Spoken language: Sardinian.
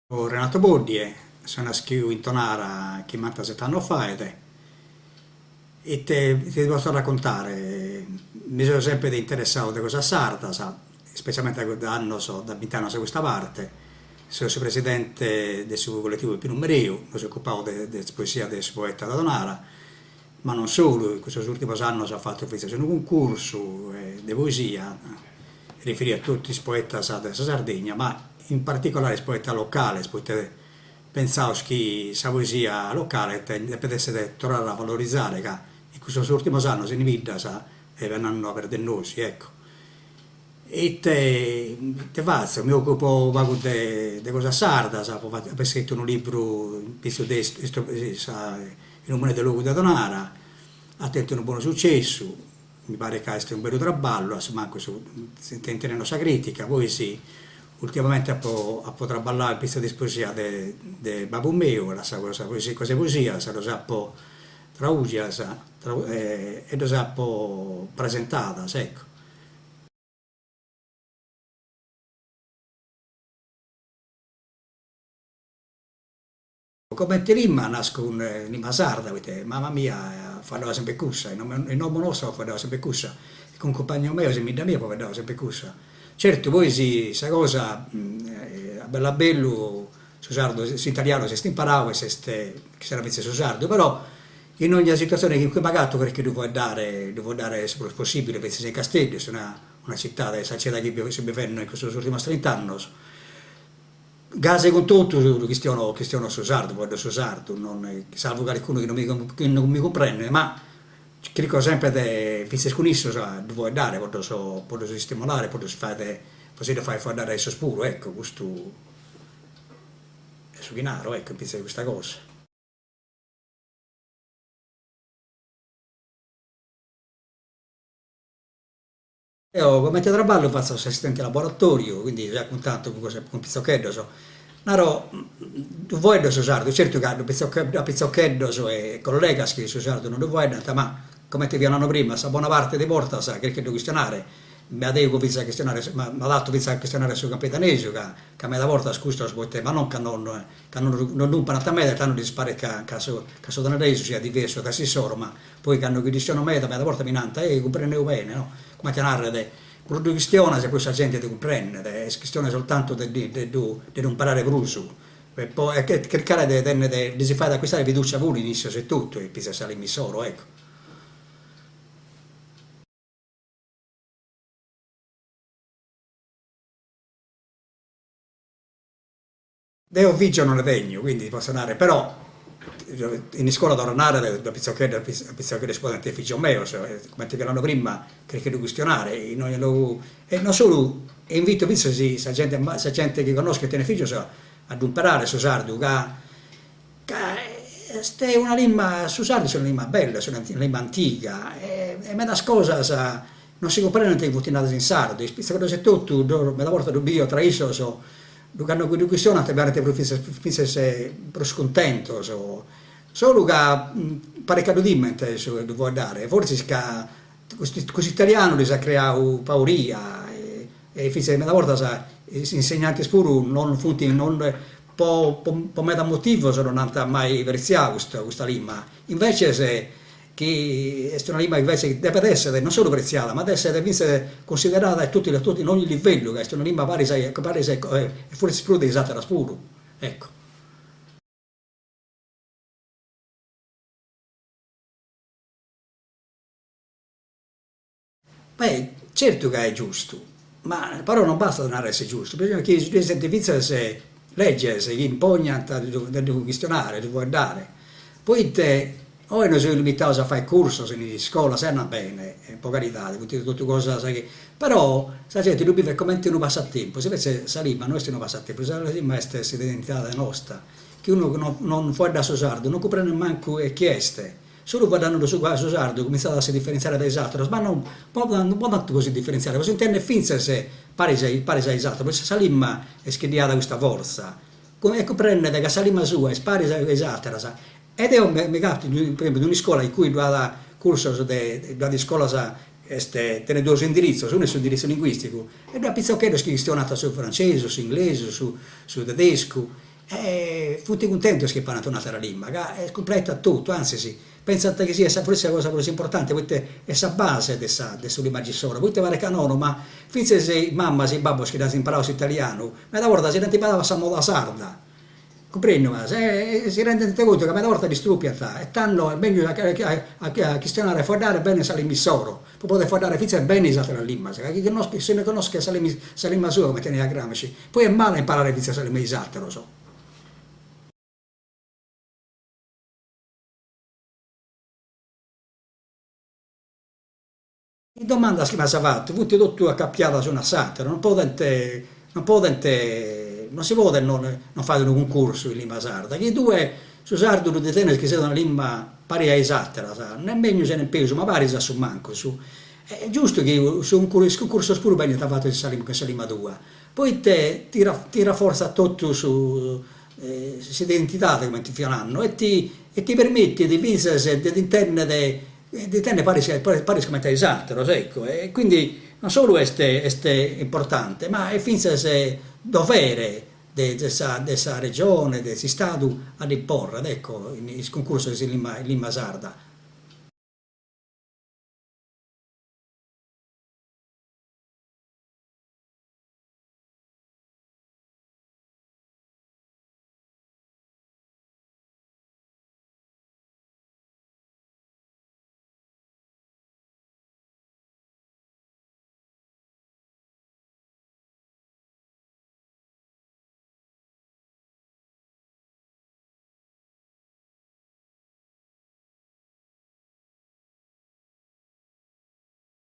Renato Boddie, so naschiu in Tonara chimbantaset'annos faet, ite ti potzo raccontare, mi so semper interessau de cosas sardas, specialmente da annos, da bint'annos a custa parte, so su presidente de su collettivu Peppinu Mereu, nos ocupaus de de poesia de su poeta de Tonara, ma non solu, in custos urtimos annos apo fatu fintzas unu cuncursu de poesia riferiu a totu is poetas de sa Sardigna, ma in particolare is poetas locales, poita pentzaus chi sa poesia locale depet essere torrada a valorizare ca in custos urtimos annos in biddas est andende perdendosi, ecco. Ite ite fatzo, mi ocupo unu pagu de de cosas sardas, apo fatu apo iscritu unu libru in pitzus de sa is nùmenes de logu de Tonara, at tentu unu bonu sucessu, mi paret ca est unu bellu traballu, a su mancu intendendo sa critica, poi si ultimamente apo apo traballau in pitzus de is poesias de de babbu meu, at lassau sa poesia cosas poesias, ddas apo tradusias e ddas apo presentadas, ecco. Comente limba nasco cun limba sarda, poita mama mia faeddaiat sempre cussa, in domo nostra faeddaiat sempre cussa, e cun cumpagnos meus in bidda mia faeddaus sempre cussa. Certu poi si sa cosa a bellu a bellu su sardu, s'italianu s'est imparau e s'est chistionau finzas su sardu, però in ogna situazione in cui m'agatu chirco de ddu faeddare, ddu faeddare su prus possibile, finzas in Casteddu, est una una citade, sa citade chi seu bivenno in custos urtimos trint'annos Gasi cun totus chistiono chistiono su sardu, faeddo su sardu, non salvu calicunu chi non mi chi non mi cumprendet, ma chirco sempre de finzas cun issos a ddu faeddare po ddos po ddos istimolare, po ddos fagher po si ddu fagher faeddare a issos puru, ecco, custu est su chi naro, ecco, in pitzus de custa cosa. Deo comente traballu fatzo s'assistente laboratoriu, quindi seu a cuntatu cun cun pitzocheddos, naro ddu faeddo su sardu, certu ca ddu at pitzocheddos e collegas chi su sardu non ddu faeddant, ma comente fia nande prima, sa bona parte de bortas chirco de ddu chistionare, mi adeguo finzas a chistionare, m'adatto finzas a chistionare su campidanesu ca ca meda bortas custos poita, ma non ca non ca non ddu imparant meda e tando ddis paret ca ca su ca su tonaresu siat diversu dae s'issoro, ma Poi cando chi chistiono meda, meda bortas mi nant, eh cumprendeu bene, no? Comente a narrer, prus ddu chistionas e prus sa gente ti cumprendet, est chistione soltantu de de ddu de ddu imparare prus, e po e chircare de tenner de si fagher acquistare fiducia puru in issos etotu in pitzus de sa limba issoro, ecco. Deo fìgios non ne tegno, quindi potzo narrer, però in iscola torro a narrer ddoe at pitzocheddos pitzocheddos chi podent esser fìgios meos, comente fia nande prima, chirco de ddu chistionare in ogni logu, e non solu, e invito fintzas sa gente sa gente chi connosco e tenet fìgios a ddu imparare su sardu, ca ca est una limba, su sardu est una limba bella, est una limba antiga e medas cosas non si cumprendent chi funt nadas in sardu, is pitzocheddos etotu meda bortas ddu bio tra issos Ddu cando ddu chistionant parent prus fintzas fintzas prus cuntentos, solu ca paret ca ddu timent su ddu faeddare, fortzis ca custu italianu ddis at creau pauria e fintzas meda bortas is insegnantes puru non funt non po po meda motivos non ant mai pretziau custa custa limba, inveces chi est una limba invece chi depet essere non solu pretziada, ma depet essere fintzas cunsiderada in totu totu in ogni livellu, ca est una limba paris a paris e fortzis prus de is ateras puru, ecco. Beh, certu ca est giustu, ma però non bastat narrer est giustu, bisogna chi ddu essint fintzas leges chi impognant de ddu chistionare, de ddu faeddare, poite oe nos seus limitados a fai cursos in is iscolas e andat bene, po caridade, funt totu cosas chi, però sa genti ddu bivet comente unu passatempus, invece sa limba no est unu passatempus, sa limba est s'identidade nosta, chi unu non non faeddat su sardu non cumprendet mancu chi est Solu faeddando su su sardu cumintzat a si diferentziare dae is àteros, ma non po non po tantu po si diferentziare, po s'intender fintzas paris a paris a is àteros, poita sa limba est chi ddi dat custa fortza, e cumprendet ca sa limba sua est paris a is àteras, e deo mi capito per esempio in un'iscola in cui ddu at cursos de ddu at iscolas est tenet duos indiritzos, unu est s'indiritzu linguisticu e ddu at pitzocheddos chi chistionant su frantzesu, s'inglesu, su su tedescu. E funt cuntentos chi imparant un'atera limba, ca cumpletat totu, antzis, pentzant chi siat fortzis sa cosa prus importante, poite est sa base de sa de su limbàgiu issoro, poite paret ca nono, ma fintzas is mamas e is babbos chi dd'ant imparau s'italianu, meda bortas si dd'ant imparau a sa moda sarda, Cumprendu as? E si rendent contu ca meda bortas dd'istrupiant e tando est meglius a chistionare e faeddare bene sa limba issoro, po poder faeddare fintzas bene is ateras limbas, ca chi si no connoschet sa limba sa limba sua, comente naiat Gramsci, poi est male a imparare fintzas sa limba 'e is ateros. Is domandas chi m'as fatu funt totu acapiadas una a s'àtera, non podent non podent non si podet non non fai unu cuncursu in limba sarda, chi tue su sardu ddu ritenes chi siat una limba pari a is àteras, nen meglius e nen peus, ma paris a su mancus, est giustu chi su is cuncursos puru beniant fatos in sa cun sa limba tua, poite ti ti rafortzat totu su s'identidade cumenti fia nanno e ti e ti permitit fintzas de t'intender de t'intender paris paris comente a is ateros ecco e quindi non solu est est importante ma est fintzas dovere de de sa de sa regione de s'istadu a dd'imporrer ecco in is cuncursos in limba in limba sarda.